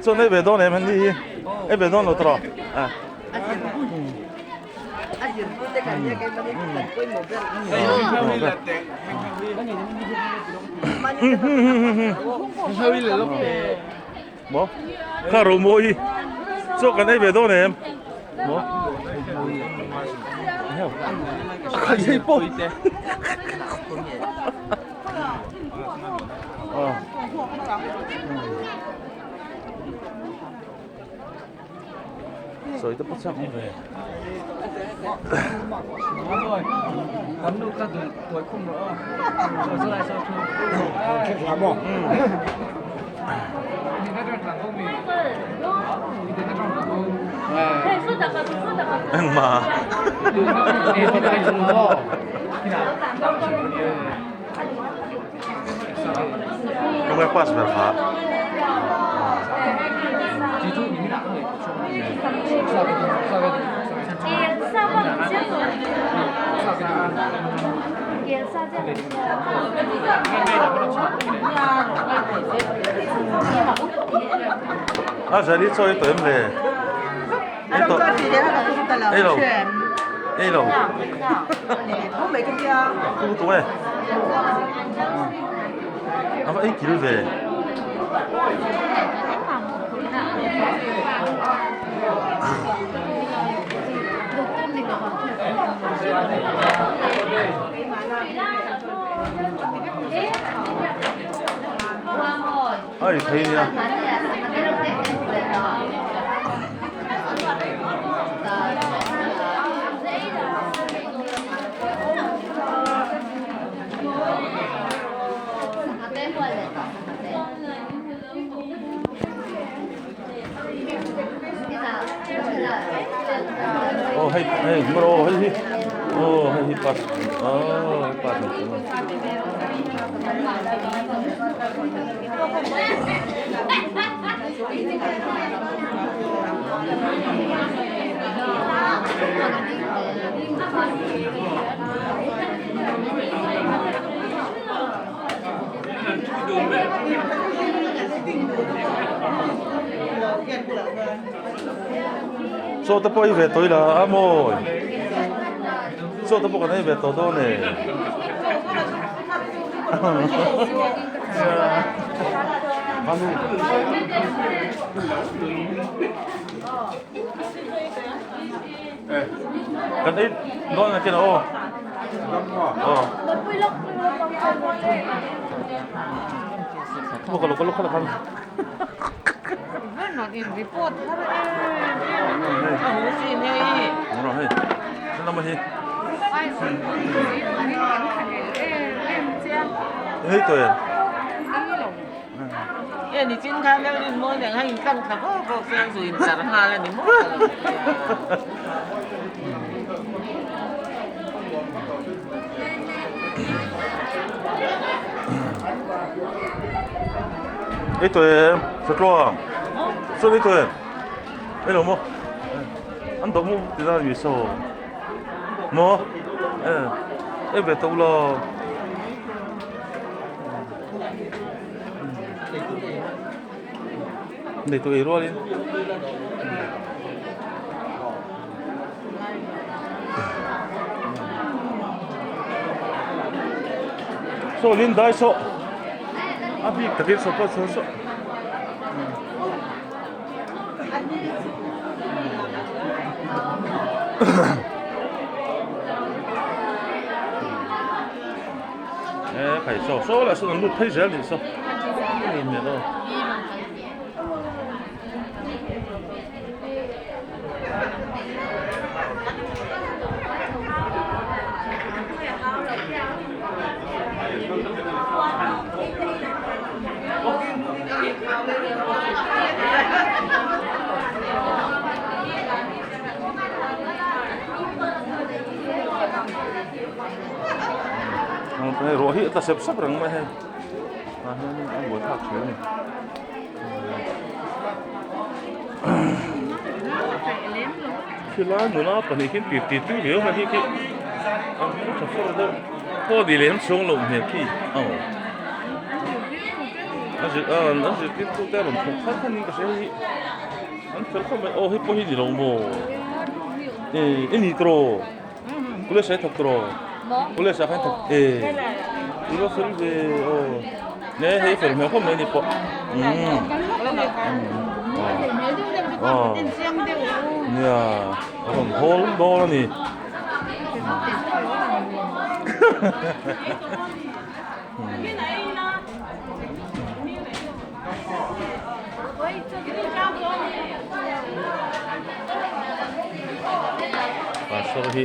Chuan ei ve dawn em han ni hi? Ei ve dawn lo tawh a. Maw? Kha ro mawi hi. Chaw kan ei ve dawn em? Maw? Khai hei pawh. Sawi te pawh chak awm ve. Engmah. Tunge pass ber kha? A zari chawi tawh em le? Ei tawh. Ei lo. Ei lo. Khu tu e. A va ei kil ve. Ai thei nia. Oh hei hei bro hei hi oh hei hi pas oh hei pas Chaw te pawh ei ve tawh ila a mawi chaw te pawh kan ei ve tawh dawn e. Kan ei dawn a kina aw. Aw. Mo ka lo ka lo khala khan. Report har e. A hu sin hei. Mo hei. Nama hi. Hei to em. E ni chin khan leo rin mo neng hai in tlang thla bawk bawk siang zu in tar nghal ani mo. Ei to em, satluang. Chuan ei to em. Ei lo maw? An dawh mu ti zan mi saw. Maw? Ei ve tawh lo. Nei tawh ei rualin. Saw lin dai saw. A bik takin saw pawh saw saw. E khai saw saw lah sawn an lut phei zel nih saw a in hmel aw. Hei ruah hi a tla sep sep reng mai hei tah hianin a buai thlak thin a ni. Khilai nula pahnih khi tir tir tui riau mai khi khi an hmu tha fur deuh pawh ni lem chuang loh hmel khi aw. A zir a an zirtirtu te a rawn thawk khat khat niin ka hria hei an fel khawp mai aw hei pawh hi ni lo maw eh i ni tawh college ah i thawk tawh college ah khan i thawk eh i va fel ve aw ne hei fel hmel khawp mai ni pawh umm aw nia a rawn hawl dawn a ni. Pastor hi